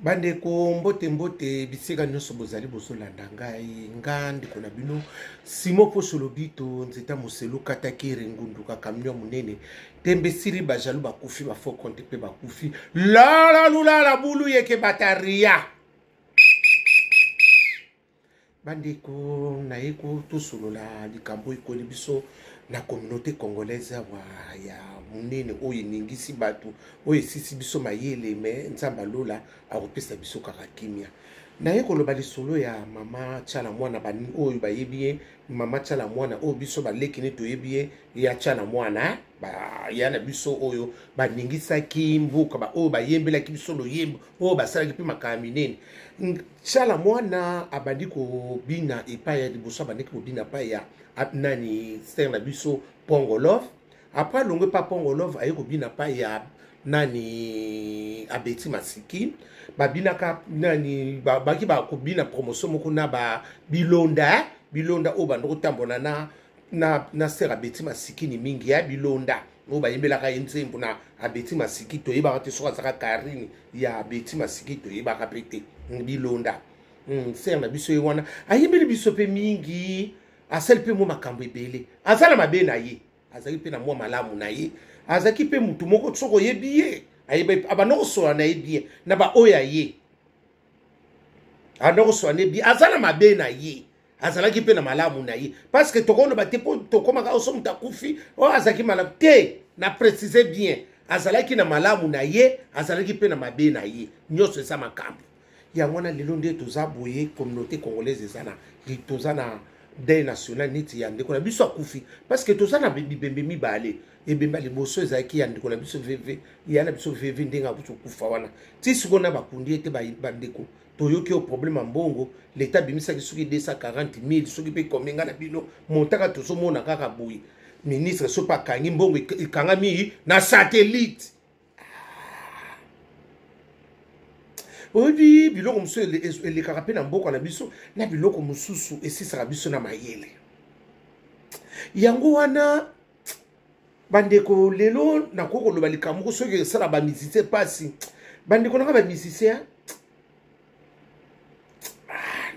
Bandeko, mbote mbote bisika nyonso bozali bozolanda ngai. Nga ndeko na bino Simon Poso Lobito, nzeta moselu kataki ringunduka camion monene tembe esili, bajalu bakufi, ba faux compte mpe bakufi, lala lulala bulu yeke bataria. Bandeko, naye ko tosolola likambo ekweli biso na communauté congolaise awa ya monene, oyo eningisi bato, oyo esisi biso mayele. Me Nzambe alola akopesa biso kaka kimia. Naye koloba lisolo ya mama Tshala Mwana. Oyo bayebi ye mama Tshala Mwana, oyo biso baleki ne toyebi ye ya Tshala Mwana, ya na biso oyo baningisaki mboka, oyo bayembelaki biso loyembo, oyo basalaki mpe makambo minene. Tshala Mwana abandi kobina epai ya liboso, abandaki kobina epai ya nani, sere na biso Pongolov. Après alongwe pa Pongolov, aye kobina epai ya nani, Abeti Masiki. Babinaka nani, baki bakobina promotion moko na ba Bilonda, Bilonda oyo banda kotambola na sere Abeti Masikini mingi ya Bilonda, oyo bayembelaka ye nzembo na Abeti Masiki. Toyebaka te soki azalaka Karine ya Abeti Masiki, toyebaka mpe te. Bilonda, sere na biso ye wana ayembeli biso mpe mingi, asali mpe mwa makambo ebele. Aza na mabe na ye, azalaki mpe na mwa malamu na ye. Azalaki mpe motu moko soki oyebi ye, abanda kosola na ye bien na baoyo aye, abanda kosola na ye bien. Aza na mabe na ye, azalaki mpe na malamu na ye, parce que tokoloba te mpo tokomaka oso moto akufi oyo azalaki malamu te. Na précise bien, azalaki na malamu na ye, azalaki mpe na mabe na ye. Nyonso eza makambo yango wana. Lelo nde toza boye, communauté congolaise eza na, toza na deuil national neti ya ndeko na biso akufi, parce que toza na bibembe mibale. Ebembe ya liboso ezalaki ya ndeko na biso VV, ya na biso VV, ndenge akuti kokufa wana ti sikoyo na bakundi ye te. Bandeko, toyoki oyo problème ya mbongo, leta abimisaki soki 240 000, soki mpe komi nga na bino montaka. Tozomona kaka boye, ministre so mpe akangi mbongo, ekangami na satellite. Oyebi, biloko mosusu elekaka mpe na mboka na biso, na biloko mosusu esisaka biso na mayele. Yango wana bandeko, lelo nakoki koloba likambo moko soki esala bamusicien mpasi. Bandeko nanga bamusicien,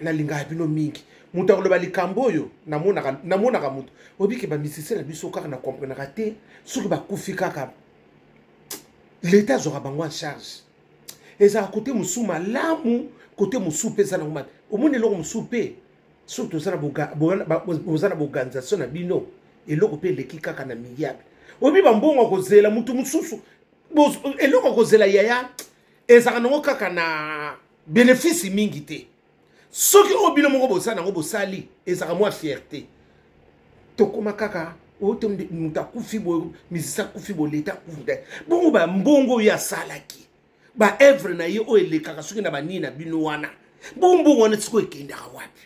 nalingaka bino mingi. Moto akoloba likambo oyo, namonaka moto obike bamusicien na biso kaka na komprenaka te. Soki bakufi kaka, leta azwaka bango en charge. Ezalaka kote mosusu malamu, kote mosusu mpe eza nango mabe. Omoni, eloko mosusu mpe soki toza na boorganisation na bino, eloko mpe eleki kaka na milliard. Oyebi, bambongo akozela motu mosusu, eloko akozela yaya, ezalaka nango kaka na bénéfice mingi te. Soki oyo bino moko bosala nango, bosali, ezalaka mwa fierté. Tokóma kaka oyo te, moto akufi boye, musicien akufi boye, leta akufi te. Bongo bambongo oyo asalaki, baœuvre na ye oyo elekaka soki na banini na bino wana, bongo mbongo wana sikoyo ekendaka wapi?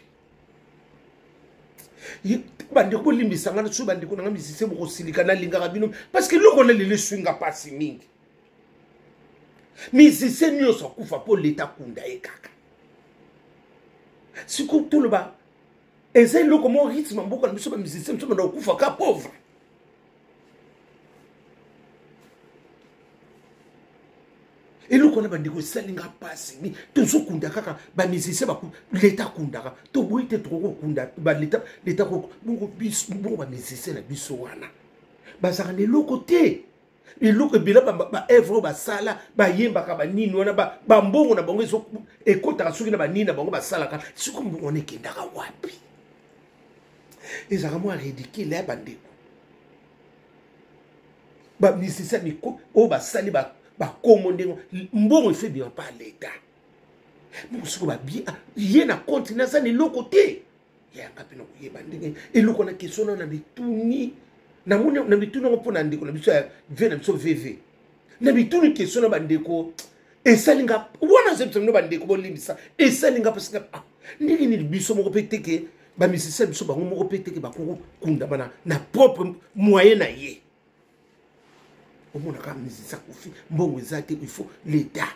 Bandeko, bolimbisa nga. Soki bandeko nanga musicien bokosilika, nalingaka bino, parce que eloko na lelo eswinga mpasi mingi. Musicien nyonso akufa mpo leta akunda ye kaka. Sikoyo toloba, eza eloko mo rythme mboka na biso, bamusicien biso banda kokufa ka pauvre. Eloko wana bandeko esalinga mpasi. Tozokunda kaka bamusicien, leta akundaka, toboyi te, tokoki kokunda baleta, leta. Bongo bamusicien na biso wana bazalaka na eloko te. Eloko ebele, baœuvre oyo basala, bayembaka banini wana, bambongo na bango ekotaka soki na banini na bango basalaka. Sikoyo mbongo wana ekendaka wapi? Ezalaka mwa ridicule ya bandeko bamusicien miko oyo basali bakomo ndenge mbongo efe bima pa leta. Bongo sikoyo babi ye na compte naza na eloko te. Yanga mpe na koyeba ndenge eloko na question na mituni, namoni na mituni yango mpo na ndeko na biso ya v na biso VV. Na mituni question na bandeko, esalinga wana azebisa bino. Bandeko, bolimbisa, esalinga mpasi. Ah, ndenge nini biso moko mpe teke bamisisia biso bango moko mpe teke bakoki kokundama na propre moyen na ye? Omonaka musicien akufi, mbongo eza te, il faut l'état.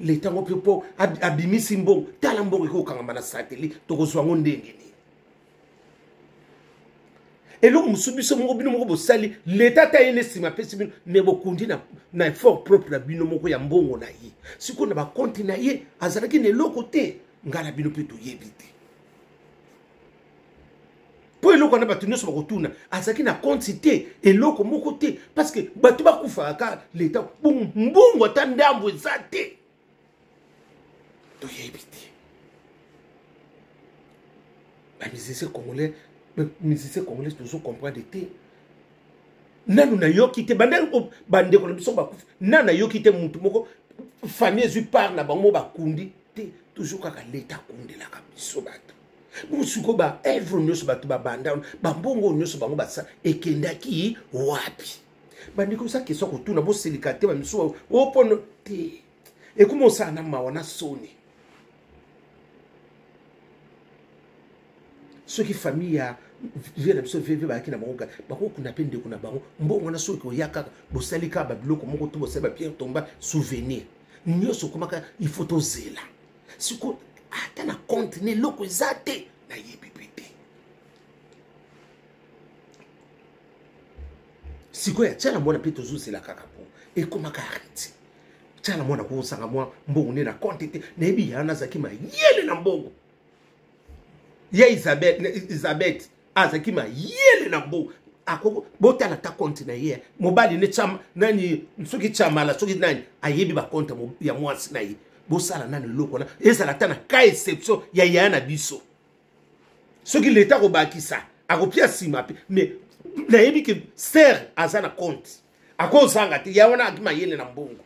Leta yango mpe mpo abimisi mbongo, tala mbongo ekokangama na satellite, tokozwa yango ndenge nini? Eloko mosusu biso moko bino moko bosali leta ata ye nde nsima apesi bino me bokundi na, na effort propre na bino moko ya mbongo na ye. Sikoyo na bakonti na ye azalaki na eloko te, ngai na bino mpe toyebi te. Mpo eloko wana bato nyonso bakotuna azalaki na konti te, eloko moko te, parce que bato bakufaka kaka leta mbongo ata ndambo eza te, toyebi te. Bamusicien congolais, musicien congolais tozo comprendre te. Nanu nayoki te bandeko na biso bakufi, nanu nayoki te mutu moko famille ezwi part na bango bakundi te, toujours kaka leta akundelaka biso bato. Sikoyo ba œuvre nyonso bato babanda, bambongo nyonso bango basala ekendaki wapi? Bandeko, eza question kotuna, bosilika te, bamisusu opono te, ekoma osala na mawa na soni. Soki famille ya vie na biso vv bayaki na bango, bakokunda mpe ndeko na bango, mbongo wana soki oya kaka bosali kaka babiloko moko to bosali bapierre tomba souvenir nyonso okomaka, il faut tozela. Sikoyo ata na compte na eloko eza te, nayebi mpe te. Sikoyo atia na mwana mpe tozozela kaka po ekomaka arrete. Tia na mwana kozanga mwa mbongo nde na compte te, nayebi ya wana azalaki mayele na mbongo ya Isabeth azalaki mayele na mbongo, akoko botala ta compte na ye mobali ne chama nani, soki chamala soki nani ayebi bacompte ya mwasi na ye. Bosala nani eloko wana ezala ata na ka exception ya yaya na biso, soki leta akobakisa akopia nsima mpe, mais nayebi ke ser aza na compte, akozanga te ya wana aki mayele na mbongo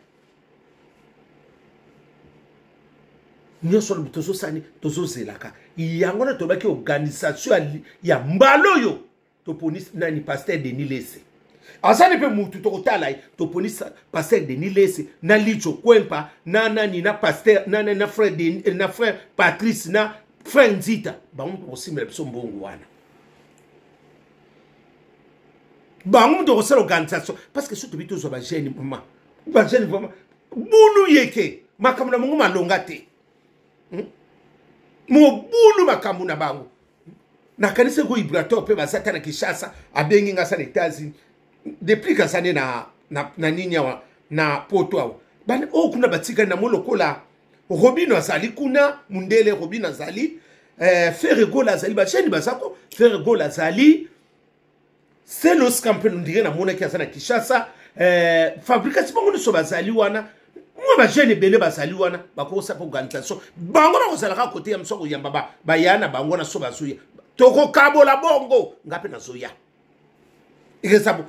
nyonso. Tozosani tozozelaka yango na tobaki organisation ya mbala oyo toponi nani, pasteur Denis Lese azali mpe mutu tokotala ye. Toponi pasteur Denis Lese na Licho Kwempa na nani na pasteur na, na, na frère Denis, na frère Patrice na frère Nzita, bango moto bakosimbela biso mbongo wana, bango moto bakosala organisation. Parce que soki tobi tozwa bajeune vraiment, bajeune vraiment bulu yeke makambo na bango malonga te, mobulu makambo na bango. Nakanisi eko ibrator mpe baza ta na Kinshasa, abengi nga aza na États-Unis depuis kaza nde na, na, na nini awa na poto awa, oyo kuna batikali na mo lokola Robino azali kuna, mundele Robino azali, Ferre Gola azali, bajeune bazako, Ferre Gola azali, Selos Kampe ndire namonaki aza na Kinshasa, fabrication bango nyonso bazali wana, mwa bajeune ebele bazali wana, bakosala mpe organisation bango bakozalaka kote ya mosu koyamba baya na bango wana, so bazoya tokokabola bongo, nga mpe nazoya eza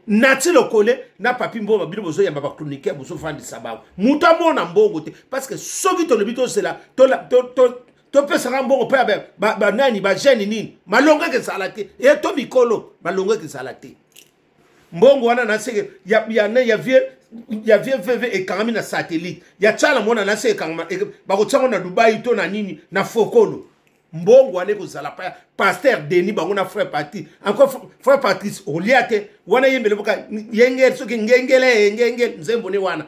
nati lokole na papi mbongo, bino bozoyamba bachroniqueur, bozofandisa bango, moto amona mbongo te, parce que soki tolobi tozela topesaka mbongo mpe banani bajeune nini malongo ekezala te, e to mikolo malongo ekezala te. Mbongo wana na seke ya, ya, ya vie ya vie vv ekangami na satellite ya tsala mwana na se ekangama bakotiango na Dubai to na nini na fokolo. Mbongo wana ekozala pa pasteur Denis bango na frère Patrice, encore frère Patrice olia te wana yembele boka yengele soki ngengele ngengele nzembo ne wana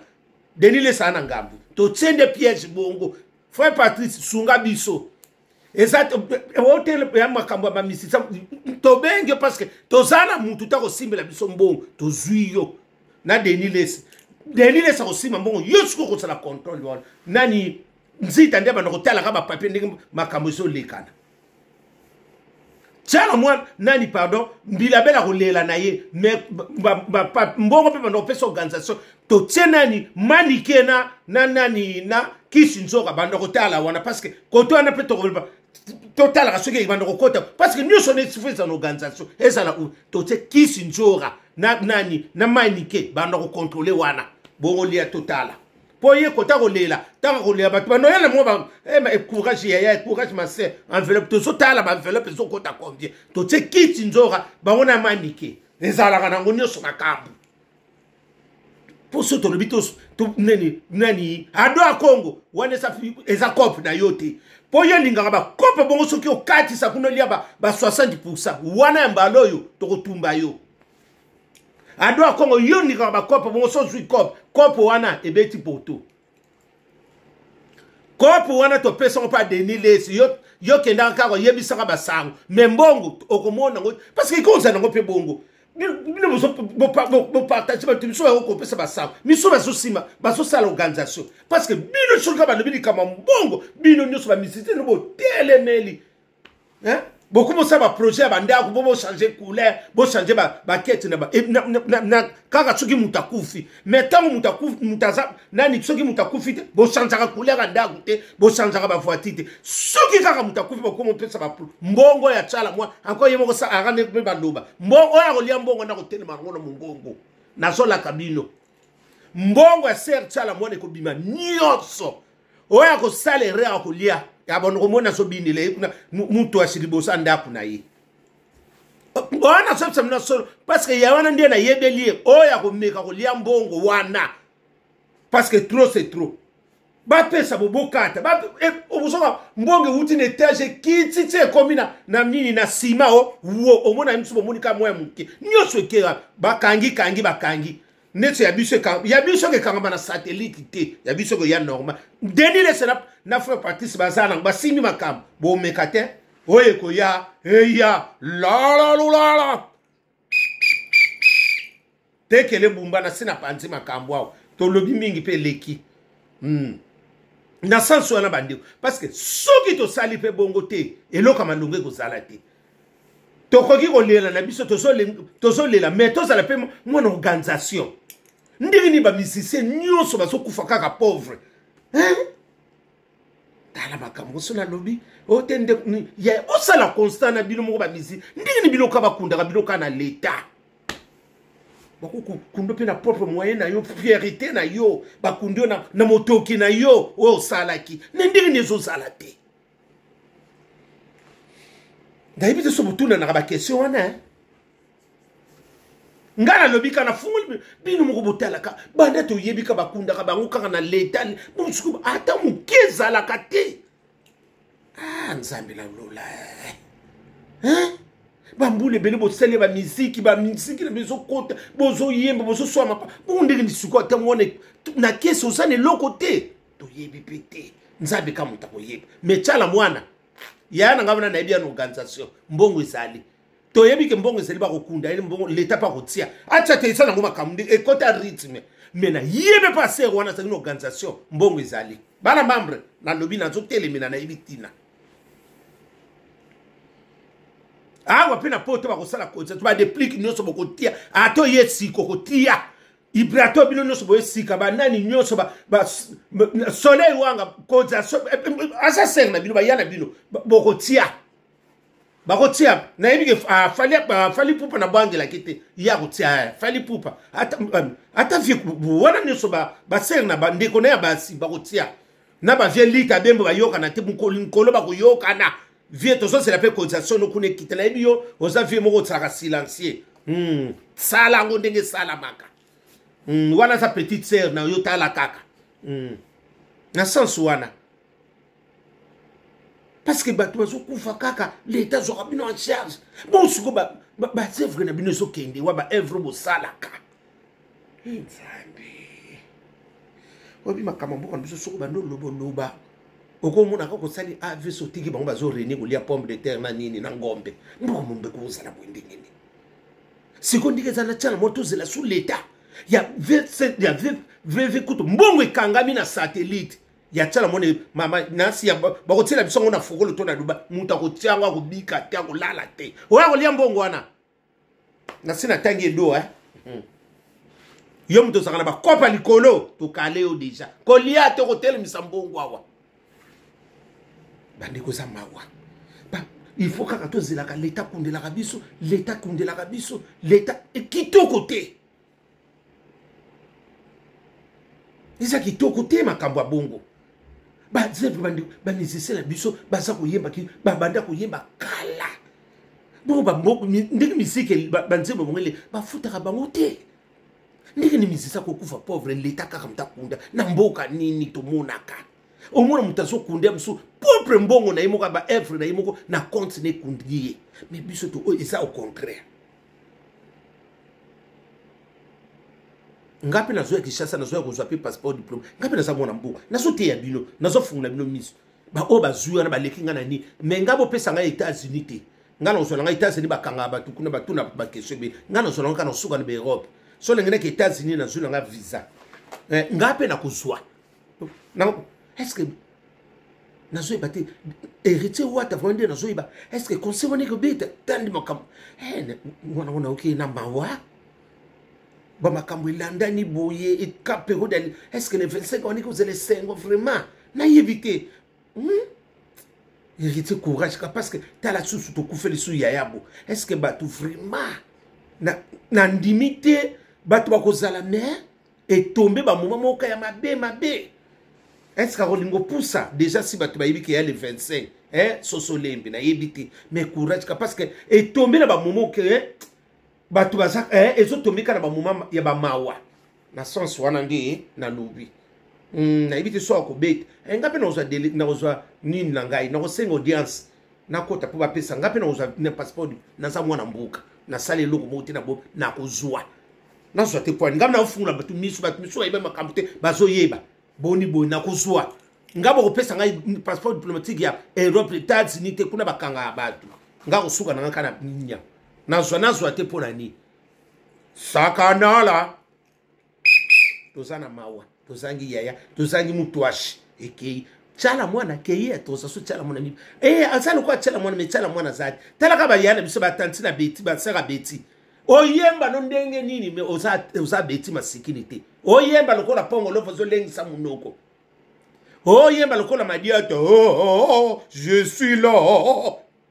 Denis lesana na ngambo totie nde piège bongo. Frère Patrice sunga biso eza otele ya makambo ya bamisisa tobenge parce que toza na mutu ta kosimbela biso mbongo, tozwi yo na Denis Lesi. Denis Lesi akosimba mbongo yo sikoyo kozala contrôle wana nani nzita nde banda kotalaka bapapier ndenge makambo ezolekana. Tiala mwana nani pardon mbilabela kolela na ye me mbongo mpe banda kopesa organisation totie nani manike na na nani na kisi nzoka banda kotala wana, parce que kote wana mpe totalaka soki banda kokota, parce que nyonso neti eza na organisation ezala totie kisi nzoka na nani na manike banda kokontrole wana bongo lia totala po ye kota kolela ntango kolela bato banoya na mwa courage yaya, courage ma sœur, enveloppe tozotala baenveloppe ezokota combien, totie kiti nzoka bango na manike ezalaka nango nyonso makambo mpo so tolobi nani nani ado ya Kongo wana eza cope na yo te, mpo yo olingaka bakope bongo soki okatisa kuna olia ba 60% wana ya mbala oyo tokotumba yo. Ado ya Kongo yo olingaka bakope bongo so ozwi cope, cope wana ebeti poto. Kope wana topesa ngo mpa Denis Lesi. Yo, yo kendaka kaka oyebisaka basango, me mbongo okomona yango parce que ekozala yango mpe bongo. Bino bopartage bato miso bango kopesa basango miso bazosima bazosala organisation parce que bino soki kaka balobi likambo ya mbongo, bino nyonso bamisite no botelemeli. Hein? Bokomi osala baprojet ya bandako bo bochange couleur, bochange bakete na kaka soki moto akufi. Mais ntango moto akufi, moto aza nani, soki moto akufi te, bochangeaka couleur ya ndako te, bochangeaka bavoiture te. Soki kaka moto akufi, bokomi opesa mbongo ya Tshala Mwa encore ye moko arande mpe baloba mbongo oyo akolia mbongo na kotelema yango na mongongo. Nazolaka bino mbongo ya ser Tshala Mwana ekobima nyonso. Oyo akosala erreur akolia ya bono komona azobinela ye kuna mutu asi liboso ya ndako na ye wana. Azobisa bino solo parce que ya wana nde nayebeli ye oyo akomeka kolia mbongo wana, parce que trop c'est trop. Bapesa bobokata obosoka mbongo ewuti na etage ekiti ti ekomi na nini na nsima o wo omona miso bomoni ka mwa ya moke nyonso ekera bakangi kangi bakangi neti ya biso ya biso ekangama na satellite te, ya biso ekoya normal. Denis Lese na frère Patrice baza nango basimbi makambo bomeka te oyo ekoya eya lalalulala tekele bumba na se na panzi makambo awa tolobi mingi mpe eleki. Na sansi wana bandeko, parce que soki tosali mpe bongo te, eloko ya malongo ekozala te. Tokoki kolela na biso, tozolela, mais tozala mpe mwana organisation. Ndenge nini bamusicien nyonso bazokufa kaka pauvre, hein? Tala makambo so nalobi o te nde ya osala constat na bino moko bamisi ndenge ni biloko bakundaka biloko na leta, bakokunda mpe na propre moyen na yo, fierté na yo, bakundi yo na motoki na yo oyo osalaki na ndenge nini ezozala te. Nayebi te so botunanaka baquestion wana. Ngai nalobi kaka nafungoli bino moko botalaka banda toyebi ka bakundaka bango kaka na leta bosuku ata moke ezalaka te. Ah, Nzambe na lola, hein? Bambula ebele bosali bamiziki, bamiziki na bezokota, bozoyemba, bozoswama bongo ndenge lisuku ata mwana na kesi oza na eloko te. Toyebi mpe te, Nzambe ka moto akoyeba. Mais Tshala Mwana yaya na ngai wana nayebi ya na organisation mbongo ezali, toyebi ke mbongo ezali, bakokunda ye mbongo leta mpe akotia atia te eza nango makambo nde ekota rythme. Mais nayebi mpe asere wana azali na organisation mbongo ezali. Bana membre nalobi nazotelemela, nayebi ntina awa mpe na poto bakosala cotisation badeplike nyonso bokotia ata oye sika okotia ibrato bino nyonso boye sika banani nyonso soleil wanga cotisation aza sere na bino baya na bino bokotia bakotia. Nayebi ke Fally Ipupa na bwangelaki te ye akotia Fally Ipupa ata vie wana nyonso basere na bandeko na ya basi bakotia na bavie lita bembo bayokana te mokolo bakoyokana vie tozozela mpe cotisation no kuna ekita. Nayebi yo oza vie moko osalaka silencieux. Sala yango ndenge esalamaka. Wana aza petite sœur na yo, tala kaka. Na sens wana parce que bato bazokufa kaka leta azwaka bino en charge. Bon, siko baœuvre na bino ezokende wa baœuvre bosalaka. Nzambe oyebi makambo mboka na biso. Soki bando oloboloba okomona kaka osali avc otiki bango bazoreni kolia pomme de terre na nini na ngombe. Mboka mombeko ozala boye ndenge nini? Sikoyo ndenge eza na tiana mo tozela sous l'état ya vv kutu mbongo ekangami na satellite ya tiala mone mama nasi ya bakotiela biso yango na fokolo to na Duba. Moto akotia yango akobika te, akolala te. Oyo akolia mbongo wana nasi natangi edo eh? Yo moto ozalaka na bakopa likolo, tokale yo deja kolia te kotelemisa mbongo awa. Bandeko, eza mawa. Il faut kaka tozelaka leta akundelaka biso, leta akundelaka biso, leta kitoko te, eza kitoko te makambo ya bongo. Baœuvre bamusicien na biso baza koyemba, babanda koyemba kala bongo ndenge misike banzembo bango ele bafutaka bango te. Ndenge ni musicien akokufa pauvre, leta kaka moto akunda na mboka nini? Tomonaka omona moto azokunda ya mosusu propre mbongo na ye moko, baœuvre na ye moko na compte na ekundi ye. Mais biso to oyo eza au contraire. Nga mpe nazoya Kinshasa, nazoya kozwa mpe passeport diplôme. Nga mpe naza mwana mboka, nazoteya bino, nazofungola bino miso. Baoyo bazwi wana baleki nga na nini? Me nga bopesa ngai États-Unis te. Nga nazwa na ngai États-Unis, bakangaka bato kuna, batuna baquestion ebele. Nga nazwa na ngai kaka na suka na baEurope. So ndenge naki États-Unis, nazwi na ngai visa, nga mpe nakozwa. Est ce que nazoyeba te Héritier Wata vraiment nde nazoyeba? Est ce que conseil wana ekobeta tandi makambo wana ngo? Nayoki na mawa, bamakambo elandani boye eka période. Est ce que le 25 wana ekozala esengo? Vraiment nayebi te. Héritier, courage ka, parce que tala susu tokufeli su yaya bo. Est ce que bato vraiment nandimi te bato bakozala, mais etombe bamoma moko ya mabe mabe. Est ce que akolinga opusa déjà si bato bayebi ke ya le 25, eh, soso lembe? Nayebi te, mais courage ka, parce que etombe na bamoma ke bato baza, eh, ezotombe kaka na bamoma ya bamawa. Na sens wana nde nalobi. Nayebi te so akobeta. Nga mpe nakozwa nini na ngai, nakosenga audience, nakota mpo bapesa nga mpe nakozwa na passeport. Naza mwana mboka, nasala eloko moko te, na nakozwa, nazwa te poani. Ngai naofungola bato miso, bato miso bayeba makambo te, bazoyeba boni boye. Nakozwa, nga bokopesa ngai passeport diplomatique ya Europe, États-Unis te, kuna bakangaka bato. Nga kosuka na nga kaka na nya. Nazwa, nazwa te mpo na nini? Sakanala, toza na mawa, tozangi yaya, tozangi mutwashi ekei. Tiala mwana akei, toza so tiala mwana mibi e aza lokola tiala mwana, me tiala mwana aza te. Talaka baya na biso, batanti na beti, basaka beti oyemba no ndenge nini? Me oza, oza beti masikini te. Oyemba lokola pongo lovo, ozolengisa monoko, oyemba lokola madiata. Oh, oh, je suis là.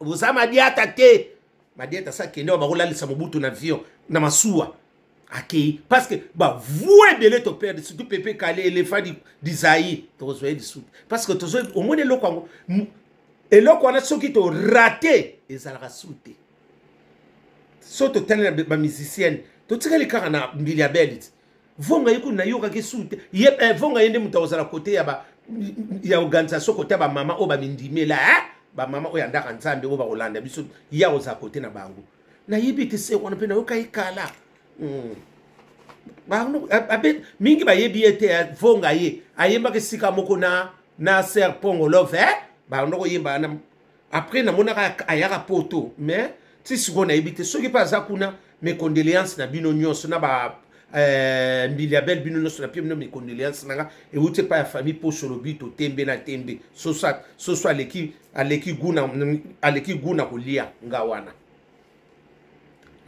Oza madiata te. Madiata sa akende wa bakolalisa Mobutu na avion, na masuwa akei, parce que bavoix ebele toperdre, surtout Pepe Kale, éléphant du Zaïre. Tokozwa ye lisusu parce que tozo omoni eloko yango, eloko wana soki torater ezalaka su te. So totali na bamusicienne, totikali kaka na Mbili ya Bele ti Vonga ye kuna, nayokaki su te ye. Vonga ye nde moto akozala kote ya ba ya organisation, kote ya bamama oyo bamindimela, eh? Bamama oyo ya ndaka Nzambe oyo bakolanda biso, ye akozala kote na bango. Nayebi te se wana mpe nayoka ye kala. Mingi bayebi ye te. Vonga ye ayembaka esika moko na ser Pongo Love, eh? Bando koyemba na après namonaka ayaka Poto, mais ti sikoyo nayebi te soki mpe aza kuna. Mes condoléances na bino nyonso, na ba Mbili ya Bele, bino nyonso napie bino mes condoléances na nga, euti epai ya famille Posholobi. Totembe na tembe, soso soso aleki gu na kolia nga wana.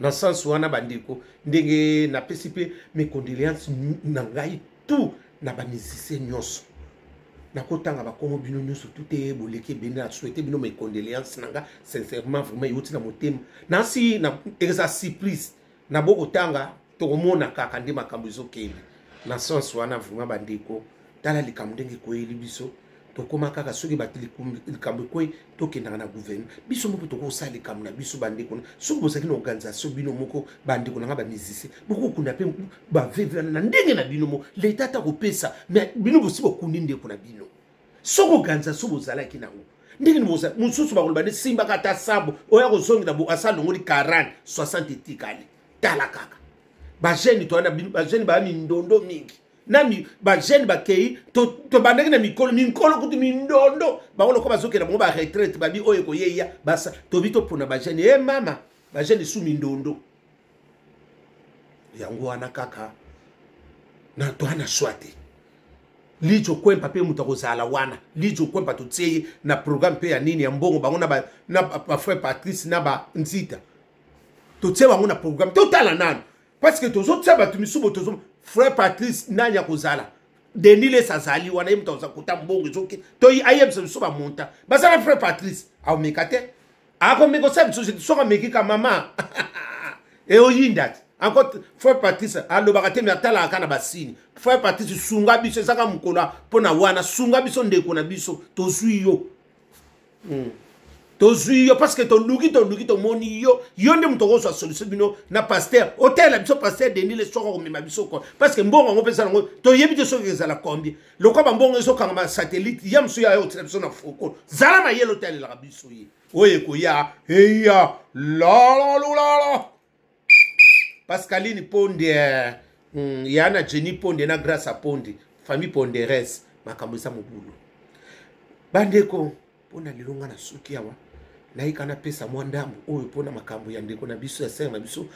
Na sens wana, bandeko, ndenge napesi mpe mes condoléances na ngai tout na bamusicien nyonso, nakotanga bakomo bino nyonso tu te, boleki ebele. Na souhaite bino mes condoléances na nga sincèrement, vraiment euti na motema. Nasi na, eza surprise na bokotanga, tokomona kaka nde makambo ezokende. Na sens wana vraiment, bandeko, tala likambo ndenge ekoyeli biso. Tokóma kaka soki bato likambo ekwei, tokendaka na gouvernement. Biso moko tokosala likambo na biso. Bandeko, soki bozalaki na organisation bino moko, bandeko na nga bamusicien, bokokunda mpe baveuve wana na ndenge na bino moko. Leta ata kopesa, mais bino bosi bokundi ndeko na bino. Soki organisation bozalaki nango, ndenge ni mosusu bakoloba nde simbaka ata sambo oyo akozongela bo asa alongoli 40 60 etikali. Tala kaka bajeune towana, bajeune baya mindondo mingi na bajeune bakei. Tobandaki na mikolo, mikolo kutu mindondo bango lokola bazokenda bango baretraite, babi oyo ekoyeya basa tobi topona bajeune. E mama, bajeune su mindondo yango wana kaka na toa na shwa te. Lijo Kwempa mpe moto akozala wana. Lijo Kwempa totie ye na programme mpe ya nini ya mbongo, bango na bafrère Patrice na banzita, totie bango na programme. Totala nano, parce que tozotia bato misusu tozo frère Patrice nani akozala. Denis Les azali wana, ye moto akoza kota mbongo ezoki to ayebisa biso bamonta baza na frère Patrice. Aomeka te, akomeka osala biso soki ameki ka mama eoyinda te. Encore frère Patrice alobaka te, me atalaka kaka na basini. Frère Patrice, sunga biso, ezaka mokolo mpo na wana. Sunga biso, ndeko na biso, tozwi yo. Tozwi yo parce que toluki, toluki, tomoni yo. Yo nde moto okozwa solution. Bino na pasteur, otela biso pasteur Denis Le soki akomema biso ko, parce que mbongo yango mpesa yango toyebi te soki ezala combien. Lokwa bambongo ezokangama satellite ya mosu ya otela biso na foko. Zala mayele, otalelaka biso ye oyo ekoya eya lalalulala. Pascaline Ponde. Ya na Jenny Ponde na Grace Ponde, famille Ponderes, makambo eza mobulu. Bandeko, mpo na lelo nga na suki awa, nayika napesa mwa ndambo oyo mpo na makambo ya ndeko na biso, ya sere na biso,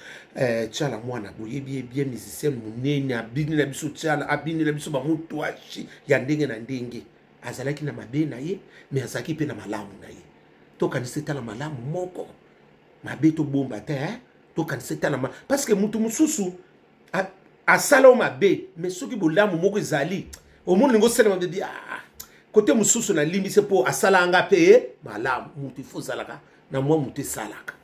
Tshala Mwana. Boyebi ye bien, musicien monene, abini na biso Tshala, abini na biso bamutwashi ya ndenge na ndenge. Azalaki na mabe na ye, me azalaki mpe na malamu na ye. Tokanisa etala malamu moko, mabe tobomba te, eh? Tokanisa etala ma, parce que mutu mosusu asala o mabe, mais soki bolamu moko ezali, omoni ndenge osalema bebi, ah, kote mosusu nalimbisi mpo asala nga mpe malamu. Motu ifo ozalaka na mwa motu esalaka.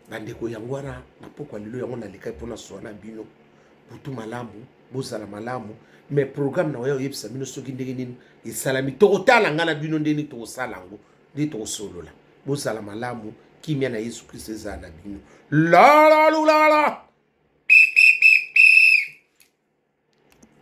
Bandeko, yango wana na pokwa lelo yango nalekai mpona swa na bino. Butu malamu, bozala malamu. Mais programme na oya oyebisa bino soki ndenge nini esalami, tokotala nga na bino ndenge nini tokosala yango, nde tokosolola. Bozala malamu, kimia na Yesu Kristo ezala na bino. Lalalulala.